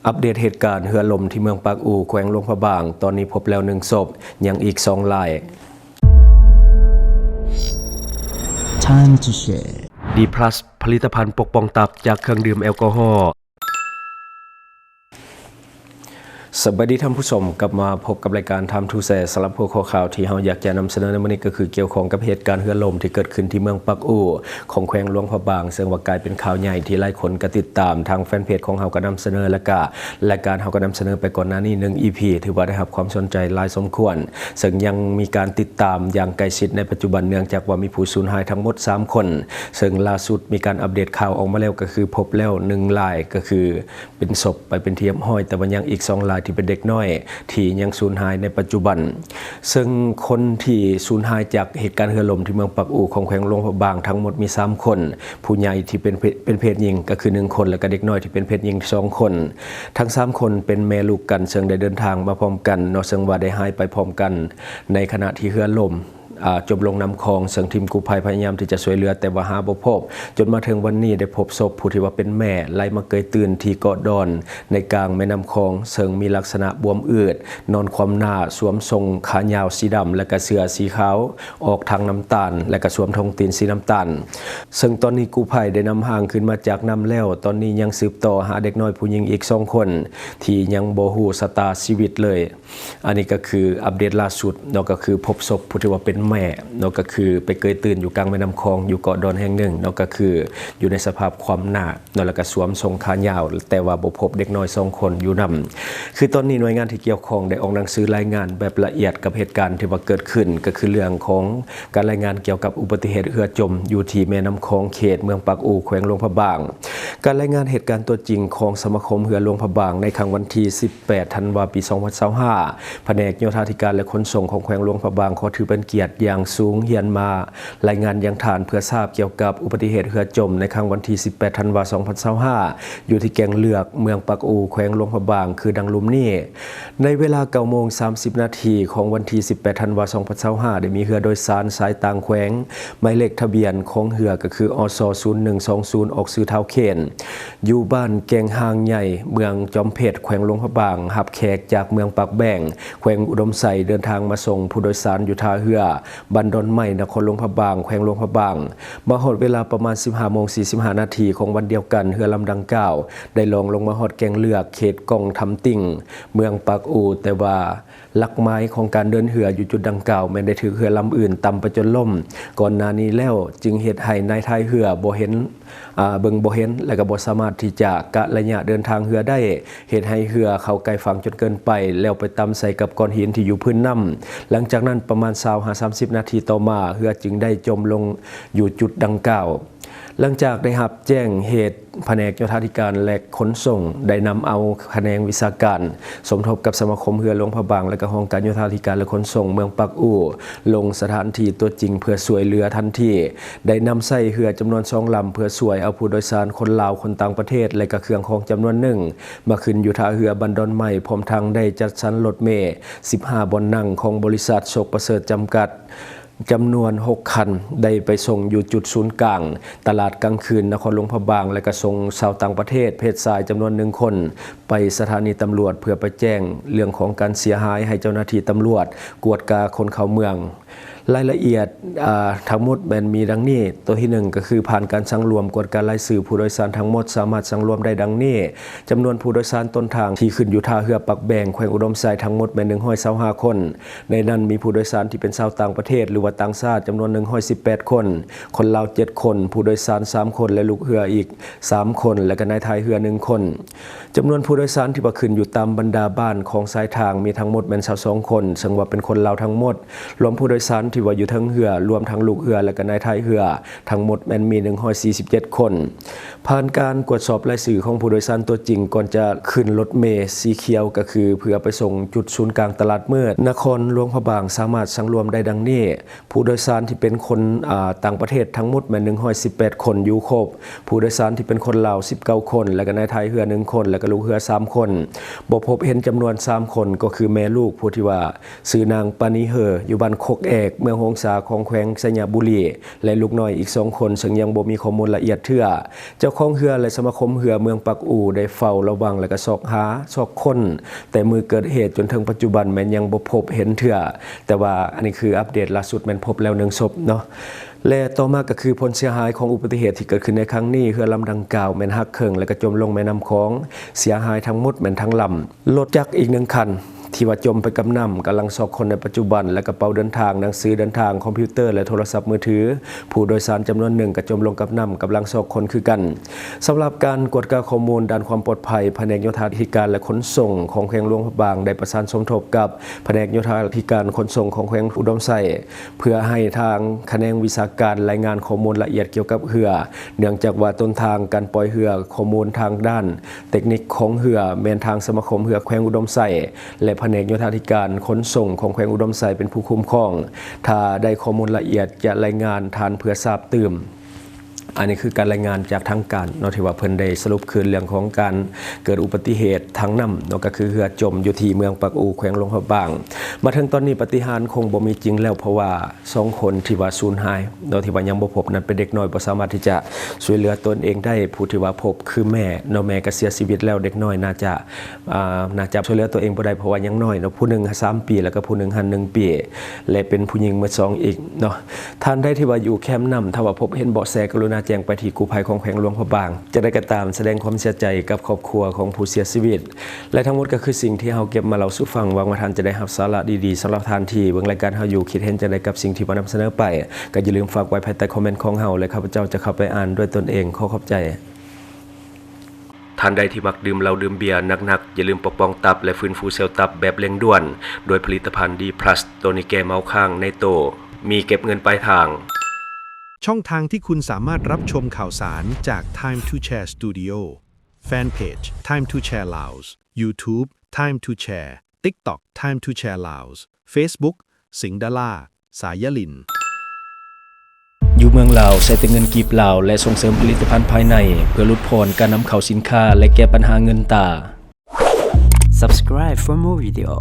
ອັບເດດເຫດການເຮືອລົ້ມທີ່ເມືອງປາກອູ ແຂວງຫຼວງພະບາງ, ຕອນນີ້ພົບແລ້ວໜຶ່ງສົບ, ຍັງອີກສອງລາຍ. Time to Share ດີພລັສ ຜະລິດຕະພັນປົກປ້ອງຕັບຈາກເຄື່ອງດື່ມແອລກໍຮໍ. ສະບາຍດີທ່ານຜູ້ຊົມ, ກັບມາພົບກັບລາຍການ Time to Share ສຳລັບຫົວຂໍ້ຂ່າວທີ່ເຮົາຢາກຈະນຳສະເໜີໃນມື້ນີ້ ກໍຄືກ່ຽວຂ້ອງກັບເຫດການເຮືອລົ້ມທີ່ເກີດຂຶ້ນທີ່ເມືອງປາກອູ ຂອງແຂວງຫຼວງພະບາງ, ເຊິ່ງວ່າກາຍເປັນຂ່າວໃຫຍ່ທີ່ຫຼາຍຄົນກໍຕິດຕາມ. ທາງແຟນເພຈຂອງເຮົາກໍນຳສະເໜີ ແລະກະລາຍການເຮົາກໍນຳສະເໜີໄປກ່ອນໜ້ານີ້ໜຶ່ງອີພີ ຖືວ່າໄດ້ຮັບຄວາມສົນໃຈຫຼາຍສົມຄວນ, ເຊິ່ງຍັງມີການຕິດຕາມຢ່າງໃກ້ຊິດໃນປັດຈຸບັນ ເນື່ອງຈາກວ່າມີຜູ້ສູນຫາຍທັງໝົດສາມຄົນ, ເຊິ່ງລ່າສຸດມີການອັບເດດຂ່າວອອກມາແລ້ວ ກໍຄືພົບແລ້ວໜຶ່ງລາຍ ກໍຄື ເປັນສົບໄປເປັນທີ່ຮຽບຮ້ອຍ, ແຕ່ວ່າຍັງອີກສອງລາຍທີ່ເປັນເດັກນ້ອຍທີ່ຍັງສູນຫາຍໃນປັດຈຸບັນ. ເຊິ່ງຄົນທີ່ສູນຫາຍຈາກເຫດການເຮືອລົ້ມທີ່ເມືອງປາກອູ ຂອງແຂວງຫຼວງພະບາງ ທັງໝົດມີສາມຄົນ, ຜູ້ໃຫຍ່ທີ່ເປັນເພ-, ເປັນເພດຍິງກໍຄືໜຶ່ງຄົນ ແລະກະເດັກນ້ອຍທີ່ເປັນເພດຍິງສອງຄົນ. ທັງສາມຄົນເປັນແມ່ລູກກັນ, ເຊິ່ງໄດ້ເດີນທາງມາພ້ອມກັນເນາະ, ເຊິ່ງວ່າໄດ້ຫາຍໄປພ້ອມກັນໃນຂະນະທີ່ເຮືອລົ້ມ ອ່າ ຈົມລົງນ້ຳຂອງ, ເຊິ່ງທີມກູ້ໄພພະຍາຍາມທີ່ຈະຊ່ວຍເຫຼືອ ແຕ່ວ່າຫາບໍ່ພົບ. ຈົນມາເຖິງວັນນີ້ໄດ້ພົບສົບຜູ້ທີ່ວ່າເປັນແມ່ໄຫຼມາເກຍຕື່ນທີ່ເກາະດອນໃນກາງແມ່ນ້ຳຂອງ, ເຊິ່ງມີລັກສະນະບວມອືດ, ນອນຄວ່ຳໜ້າ, ສວມສົ້ງຂາຍາວສີດຳ ແລະກະເສື້ອສີຂາວອອກທາງນ້ຳຕານ ແລະກະສວມຖົງຕີນສີນ້ຳຕານ. ເຊິ່ງຕອນນີ້ກູ້ໄພໄດ້ນຳຮ່າງຂຶ້ນມາຈາກນ້ຳແລ້ວ, ຕອນນີ້ຍັງສືບຕໍ່ຫາເດັກນ້ອຍຜູ້ຍິງອີກສອງຄົນທີ່ຍັງບໍ່ຮູ້ຊະຕາຊີວິດເລີຍ. ອັນນີ້ກໍຄືອັບເດດລ່າສຸດເນາະ, ກໍຄືພົບສົບຜູ້ທີ່ວ່າເປັນແມ່ເນາະ, ກໍຄືໄປເກຍຕື່ນຢູ່ກາງແມ່ນ້ຳຂອງ ຢູ່ເກາະດອນແຫ່ງໜຶ່ງເນາະ, ກໍຄືຢູ່ໃນສະພາບຄວ່ຳໜ້າເນາະ, ແລ້ວກໍສວມສົ້ງຂາຍາວ, ແຕ່ວ່າບໍ່ພົບເດັກນ້ອຍສອງຄົນຢູ່ນຳ. ຄືຕອນນີ້ໜ່ວຍງານທີ່ກ່ຽວຂ້ອງໄດ້ອອກໜັງສືລາຍງານແບບລະອຽດກັບເຫດການທີ່ວ່າເກີດຂຶ້ນ, ກໍຄືເລື່ອງຂອງການລາຍງານກ່ຽວກັບອຸບັດຕິເຫດເຮືອຈົມຢູ່ທີ່ແມ່ນ້ຳຂອງ ເຂດເມືອງປາກອູ ແຂວງຫຼວງພະບາງ. ການລາຍງານເຫດການຕົວຈິງຂອງສະມາຄົມເຮືອຫຼວງພະບາງ ໃນຄ່ຳວັນທີສິບແປດ ທັນວາ ປີສອງພັນຊາວຫ້າ ພະແນກໂຍທາທິການ ແລະ ຂົນສົ່ງຂອງແຂວງຫຼວງພະບາງ ຂໍຖືເປັນກຽດຢ່າງສູງ ຮຽນມາລາຍງານຍັງທ່ານ ເພື່ອຊາບກ່ຽວກັບອຸບັດຕິເຫດເຮືອຈົມ ໃນຄ່ຳວັນທີສິບແປດ ທັນວາ ສອງພັນຊາວຫ້າ ຢູ່ທີ່ແກ່ງເລືອກ ເມືອງປາກອູ ແຂວງຫຼວງພະບາງ ຄືດັ່ງລຸ່ມນີ້. ໃນເວລາເກົ້າໂມງສາມສິບນາທີຂອງວັນທີສິບແປດ ທັນວາ ສອງພັນຊາວຫ້າ ໄດ້ມີເຮືອໂດຍສານສາຍຕ່າງແຂວງ ໝາຍເລກທະບຽນຂອງເຮືອກໍຄື ອສ ສູນໜຶ່ງສອງສູນ ອອກຊື່ທ້າວເຂນ ຢູ່ບ້ານແກ່ງຮ່າງໃຫຍ່ ເມືອງຈອມເພັດ ແຂວງຫຼວງພະບາງ ຮັບແຂກຈາກເມືອງປາກແບງ ແຂວງອຸດົມໄຊ ເດີນທາງມາສົ່ງຜູ້ໂດຍສານຢູ່ທ່າເຮືອບ້ານດອນໄມ້ ນະຄອນຫຼວງພະບາງ ແຂວງຫຼວງພະບາງ. ມາຮອດເວລາປະມານສິບຫ້າໂມງສີ່ສິບຫ້ານາທີຂອງວັນດຽວກັນ, ເຮືອລຳດັ່ງກ່າວໄດ້ລ່ອງລົງມາຮອດແກ່ງເລືອກ ເຂດກອງທຳຕິ່ງ ເມືອງປາກອູ, ແຕ່ວ່າ ຫຼັກໝາຍຂອງການເດີນເຮືອຢູ່ຈຸດດັ່ງກ່າວແມ່ນໄດ້ຖືກເຮືອລຳອື່ນຕຳໄປຈົນລົ້ມກ່ອນໜ້ານີ້ແລ້ວ, ຈຶ່ງເຮັດໃຫ້ນາຍທ້າຍເຮືອບໍ່ເຫັນ, ອາ, ເບິ່ງບໍ່ເຫັນ ແລະກໍບໍ່ສາມາດທີ່ຈະກະໄລຍະເດີນທາງເຮືອໄດ້, ເຮັດໃຫ້ເຮືອເຂົ້າໃກ້ຝັ່ງຈົນເກີນໄປ ແລ້ວໄປຕຳໃສ່ກັບກ້ອນຫີນທີ່ຢູ່ພື້ນນ້ຳ. ຫຼັງຈາກນັ້ນປະມານຊາວຫາສາມສິບນາທີຕໍ່ມາ, ເຮືອຈຶ່ງໄດ້ຈົມລົງຢູ່ຈຸດດັ່ງກ່າວ. ຫຼັງຈາກໄດ້ຮັບແຈ້ງເຫດ, ພະແນກໂຍທາທິການ ແລະ ຂົນສົ່ງ ໄດ້ນຳເອົາຂະແໜງວິຊາການ ສົມທົບກັບສະມາຄົມເຮືອຫຼວງພະບາງ ແລະ ກໍຫ້ອງການໂຍທາທິການ ແລະ ຂົນສົ່ງເມືອງປາກອູ ລົງສະຖານທີ່ຕົວຈິງເພື່ອຊ່ວຍເຫຼືອທັນທີ. ໄດ້ນຳໃຊ້ເຮືອຈຳນວນສອງລຳ ເພື່ອຊ່ວຍເອົາຜູ້ໂດຍສານຄົນລາວ, ຄົນຕ່າງປະເທດ ແລະ ກໍເຄື່ອງຂອງຈຳນວນໜຶ່ງ ມາຂຶ້ນຢູ່ທ່າເຮືອບ້ານດອນໄມ້, ພ້ອມທັງໄດ້ຈັດສັນລົດເມສິບຫ້າບ່ອນນັ່ງຂອງບໍລິສັດໂຊກປະເສີດຈຳກັດ ຈຳນວນຫົກຄັນ ໄດ້ໄປສົ່ງຢູ່ຈຸດສູນກາງຕະຫຼາດກາງຄືນນະຄອນຫຼວງພະບາງ ແລະ ກະສົ່ງຊາວຕ່າງປະເທດເພດຊາຍຈຳນວນໜຶ່ງຄົນ ໄປສະຖານີຕຳຫຼວດ ເພື່ອໄປແຈ້ງເລື່ອງຂອງການເສຍຫາຍໃຫ້ເຈົ້າໜ້າທີ່ຕຳຫຼວດກວດກາຄົນເຂົ້າເມືອງ. ລາຍລະອຽດ, ອາ, ທັງໝົດແມ່ນມີດັ່ງນີ້. ຕົວທີໜຶ່ງ ກໍຄືຜ່ານການສັງລວມກວດກາລາຍຊື່ຜູ້ໂດຍສານທັງໝົດ ສາມາດສັງລວມໄດ້ດັ່ງນີ້: ຈຳນວນຜູ້ໂດຍສານຕົ້ນທາງທີ່ຂຶ້ນຢູ່ທ່າເຮືອປາກແບງ ແຂວງອຸດົມໄຊ ທັງໝົດແມ່ນໜຶ່ງຮ້ອຍຊາວຫ້າຄົນ. ໃນນັ້ນມີຜູ້ໂດຍສານທີ່ເປັນຊາວຕ່າງປະເທດ ຫຼືວ່າຕ່າງຊາດ ຈຳນວນໜຶ່ງຮ້ອຍສິບແປດຄົນ, ຄົນລາວເຈັດຄົນ, ຜູ້ໂດຍສານສາມຄົນ ແລະ ລູກເຮືອອີກສາມຄົນ ແລະ ກະນາຍທ້າຍເຮືອໜຶ່ງຄົນ. ຈຳນວນຜູ້ໂດຍສານທີ່ວ່າຂຶ້ນຢູ່ຕາມບັນດາບ້ານຂອງສາຍທາງມີທັງໝົດແມ່ນຊາວສອງຄົນ, ເຊິ່ງວ່າເປັນຄົນລາວທັງໝົດ. ລວມຜູ້ໂດຍສານທີ່ວ່າຢູ່ເທິງເຮືອ, ລວມທັງລູກເຮືອ ແລະ ກະນາຍທ້າຍເຮືອ, ທັງໝົດແມ່ນມີໜຶ່ງຮ້ອຍສີ່ສິບເຈັດຄົນ. ຜ່ານການກວດສອບລາຍຊື່ຂອງຜູ້ໂດຍສານຕົວຈິງ ກ່ອນຈະຂຶ້ນລົດເມສີຂຽວ ກໍຄືເພື່ອໄປສົ່ງຈຸດສູນກາງຕະຫຼາດມືດນະຄອນຫຼວງພະບາງ ສາມາດສັງລວມໄດ້ດັ່ງນີ້: ຜູ້ໂດຍສານທີ່ເປັນຄົນ, ອາ, ຕ່າງປະເທດທັງໝົດແມ່ນໜຶ່ງຮ້ອຍສິບແປດຄົນ ຢູ່ຄົບ. ຜູ້ໂດຍສານທີ່ເປັນຄົນລາວສິບເກົ້າຄົນ ແລະ ກະນາຍທ້າຍເຮືອໜຶ່ງຄົນ ແລະ ກະລູກເຮືອສາມຄົນ. ບໍ່ພົບເຫັນຈຳນວນສາມຄົນ ກໍຄືແມ່ລູກຜູ້ທີ່ວ່າຊື່ນາງປານີເຮີ ຢູ່ບ້ານຄົກແອກ ເມືອງຫົງສາ ຂອງແຂວງໄຊຍະບູລີ ແລະ ລູກນ້ອຍອີກສອງຄົນ ເຊິ່ງຍັງບໍ່ມີຂໍ້ມູນລະອຽດເທື່ອ. ເຈົ້າຂອງເຮືອ ແລະ ສະມາຄົມເຮືອເມືອງປາກອູ ໄດ້ເຝົ້າລະວັງ ແລະ ກໍຊອກຫາຊອກຄົ້ນ ແຕ່ມື້ເກີດເຫດຈົນເຖິງປັດຈຸບັນແມ່ນຍັງບໍ່ພົບເຫັນເທື່ອ. ແຕ່ວ່າອັນນີ້ຄືອັບເດດລ່າສຸດ ແມ່ນພົບແລ້ວໜຶ່ງສົບເນາະ. ແລະ ຕໍ່ມາກໍຄືຜົນເສຍຫາຍຂອງອຸບັດຕິເຫດທີ່ເກີດຂຶ້ນໃນຄັ້ງນີ້, ເຮືອລຳດັ່ງກ່າວແມ່ນຫັກເຄິ່ງ ແລະ ກໍຈົມລົງແມ່ນ້ຳຂອງ, ເສຍຫາຍທັງໝົດແມ່ນທັງລຳ. ລົດຈັກອີກໜຶ່ງຄັນທີ່ວ່າຈົມໄປກັບນ້ຳ ກຳລັງຊອກຄົ້ນໃນປັດຈຸບັນ ແລະ ກະເປົາເດີນທາງ, ໜັງສືເດີນທາງ, ຄອມພິວເຕີ ແລະ ໂທລະສັບມືຖື. ຜູ້ໂດຍສານຈຳນວນໜຶ່ງກໍຈົມລົງກັບນ້ຳ, ກຳລັງຊອກຄົ້ນຄືກັນ. ສຳລັບການກວດກາຂໍ້ມູນດ້ານຄວາມປອດໄພ, ພະແນກໂຍທາທິການ ແລະ ຂົນສົ່ງຂອງແຂວງຫຼວງພະບາງ ໄດ້ປະສານສົມທົບກັບພະແນກໂຍທາທິການຂົນສົ່ງຂອງແຂວງອຸດົມໄຊ ເພື່ອໃຫ້ທາງຂະແໜງວິຊາການລາຍງານຂໍ້ມູນລະອຽດກ່ຽວກັບເຮືອ, ເນື່ອງຈາກວ່າຕົ້ນທາງການປ່ອຍເຮືອ, ຂໍ້ມູນທາງດ້ານເຕັກນິກຂອງເຮືອ ແມ່ນທາງສະມາຄົມເຮືອແຂວງອຸດົມໄຊ ແລະ ພະແນກໂຍທາທິການຂົນສົ່ງຂອງແຂວງອຸດົມໄຊເປັນຜູ້ຄຸ້ມຄອງ. ຖ້າໄດ້ຂໍ້ມູນລະອຽດຈະລາຍງານທ່ານເພື່ອຊາບຕື່ມ. ອັນນີ້ຄືການລາຍງານຈາກທາງການເນາະ ທີ່ວ່າເພິ່ນໄດ້ສະຫຼຸບຄືນເລື່ອງຂອງການເກີດອຸບັດຕິເຫດທາງນ້ຳເນາະ, ກໍຄືເຮືອຈົມຢູ່ທີ່ເມືອງປາກອູ ແຂວງຫຼວງພະບາງ. ມາເຖິງຕອນນີ້ປາຕິຫານຄົງບໍ່ມີຈິງແລ້ວ, ເພາະວ່າສອງຄົນທີ່ວ່າສູນຫາຍເນາະ ທີ່ວ່າຍັງບໍ່ພົບນັ້ນເປັນເດັກນ້ອຍ ບໍ່ສາມາດທີ່ຈະຊ່ວຍເຫຼືອຕົນເອງໄດ້. ຜູ້ທີ່ວ່າພົບຄືແມ່ເນາະ, ແມ່ກໍເສຍຊີວິດແລ້ວ, ເດັກນ້ອຍໜ້າຈະ ອ່າ ໜ້າຈະຊ່ວຍເຫຼືອຕົວເອງບໍ່ໄດ້ ເພາະວ່າຍັງນ້ອຍເນາະ, ຜູ້ໜຶ່ງສາມປີ ແລ້ວກໍຜູ້ໜຶ່ງຫັ້ນໜຶ່ງປີ ແລະ ເປັນຜູ້ຍິງໝົດສອງອີກເນາະ. ທ່ານໃດທີ່ວ່າຢູ່ແຄມນ້ຳ ຖ້າວ່າພົບເຫັນເບາະແສ ກະລຸນາແຈ້ງໄປທີ່ກູ້ໄພຂອງແຂວງຫຼວງພະບາງ. ຈັ່ງໃດກໍຕາມ ສະແດງຄວາມເສຍໃຈກັບຄອບຄົວຂອງຜູ້ເສຍຊີວິດ ແລະ ທັງໝົດກໍຄືສິ່ງທີ່ເຮົາເກັບມາເລົ່າສູ່ຟັງ. ຫວັງວ່າທ່ານຈະໄດ້ຮັບສາລະດີໆ. ສຳລັບທ່ານທີ່ເບິ່ງລາຍການເຮົາຢູ່ ຄິດເຫັນຈັ່ງໃດກັບສິ່ງທີ່ວ່ານຳສະເໜີໄປ ກໍຢ່າລືມຝາກໄວ້ພາຍໃຕ້ຄອມເມັນຂອງເຮົາ ແລະ ຂ້າພະເຈົ້າຈະເຂົ້າໄປອ່ານດ້ວຍຕົນເອງ. ຂໍຂອບໃຈ. ທ່ານໃດທີ່ມັກດື່ມເຫຼົ້າດື່ມເບຍໜັກໆ, ຢ່າລືມປົກປ້ອງຕັບ ແລະ ຟື້ນຟູເຊວຕັບແບບເລັ່ງດ່ວນ ດ້ວຍຜະລິດຕະພັນ ດີພລັສ. ໂຕນີ້ແກ້ເມົາຄ້າງໃນໂຕ, ມີເກັບເງິນປາຍທາງ. ช่องทางที่คุณสามารถรับชมข่าวสารจาก Time to Share Studio Fanpage Time to Share Laos YouTube Time to Share TikTok Time to Share Laos Facebook สิงห์ดารา สายยะลิน ຢູ່ເມືອງລາວ ໃຊ້ແຕ່ເງິນກີບລາວ ແລະ ສົ່ງເສີມຜະລິດຕະພັນພາຍໃນ ເພື່ອຫຼຸດຜ່ອນການນຳເຂົ້າສິນຄ້າ ແລະ ແກ້ບັນຫາເງິນຕາ. Subscribe for more video.